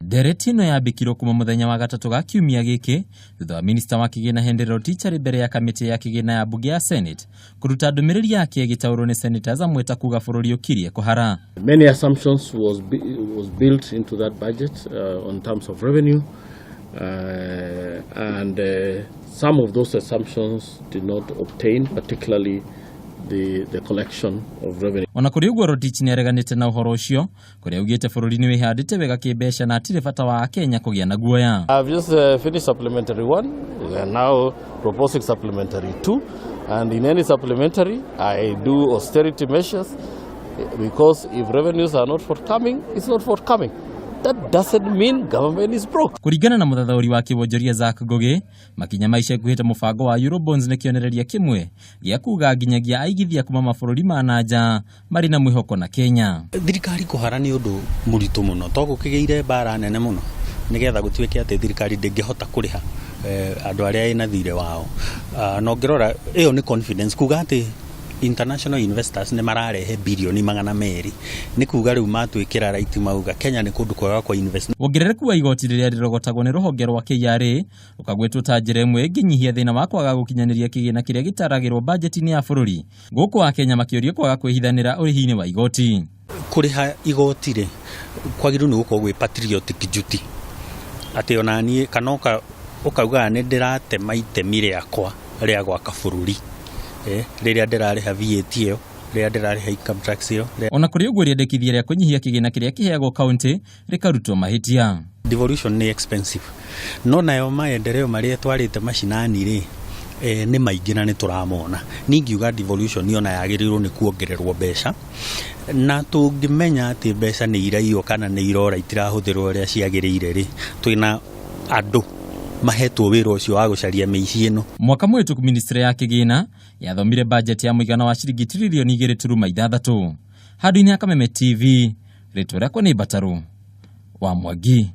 Ndereti ĩno yambĩkirwo kuma mũthenya wa gatatũ ga kiumia gĩkĩ thutha wa minista wa kĩgĩna Henry Rotich arĩ mbere ya kamĩtĩ ya kĩgĩna ya mbunge ya Senate kũruta ndũmĩrĩri yake ĩgĩtaũrwo nĩ senators amwe ta kuga bũrũri ũkirie kũhara. Many assumptions was built into that budget on terms of revenue, and some of those assumptions did not obtain, particularly the collection of revenue. Ona kũrĩ ũguo, Rotich nĩ areganĩte na ũhoro ũcio, kũrĩa augĩte bũrũri nĩ wĩhandĩte wega kĩmbeca na hatirĩ bata wa Akenya kũgĩa na guoya. I've just finished supplementary one. We are now proposing supplementary two. And in any supplementary, I do austerity measures because if revenues are not forthcoming, it's not forthcoming. That doesn't mean government is broke. Kũringana na mũthathaũri wa kĩwonjoria Zack Ngugi, makinya ma ica ikuhĩ ta mũbango wa Eurobonds nĩ kĩonereria kĩmwe gĩa kuga nginyagia aigithia kuma mabũrũri ma na nja marĩ na mwĩhoko na Kenya. Thirikari kũhara nĩ ũndũ mũritũ mũno, to gũkĩgĩire mbara nene mũno nĩgetha gũtuĩke atĩ thirikari ndĩngĩhota kũrĩha andũ arĩa ĩna thirĩ wao. Na ũngĩrora ĩyo nĩ confidence kuga atĩ international investors nĩ mararehe birioni 200, nĩ kuga rĩu matwĩkĩra right, mauga Kenya nĩ kũndũ kwega kwa invest. Wongerereku wa igoti rĩrĩa rĩrogotagwo nĩ rũhonge rwa KRA ũkagwetwo ta njĩra ĩmwe ĩngĩnyihia thĩna wa kwaga gũkinyanĩria kĩgĩna kĩrĩa gĩtaragĩrwo bajeti-inĩ ya bũrũri, gũkũ Akenya makĩũrio kwaga kwĩhithanĩra ũrĩhi-inĩ wa igoti. Kũrĩha igoti rĩ, kwagĩrĩirwo nĩ gũkorwo gwĩ patriotic duty, atĩ ona niĩ kana ũkaugaga nĩ ndĩratema itemi rĩakwa rĩa gwaka bũrũri, rĩrĩa ndĩrarĩha VAT ĩyo, rĩrĩa ndĩrarĩha income tax ĩyo. Ona kũrĩ ũguo, rĩendekithia rĩa kũnyihia kĩgĩna kĩrĩa kĩheagwo kaunti rĩkarutwo mahĩtia. Devolution nĩ expensive, no nayo maendeleo marĩa twarĩte macinani rĩ, nĩ maingĩ na nĩ tũramona. Ningiuga devolution ona yagĩrĩirwo nĩ kuongererwo mbeca, na tũngĩmenya atĩ mbeca nĩ iraiywo kana nĩ irora, itirahũthĩrwo ũrĩa ciagĩrĩire rĩ, twĩna andũ mahetwo wĩra ũcio wa gũcaria mĩici ĩno. Mwaka mũhĩtũku, ministry ya kĩgĩna yathomire bajeti ya mũigana wa ciringi tiririoni 2.6. Handũ-inĩ ha Kameme TV, rĩtwa rĩakwa nĩ Mbatarũ wa Mwangi.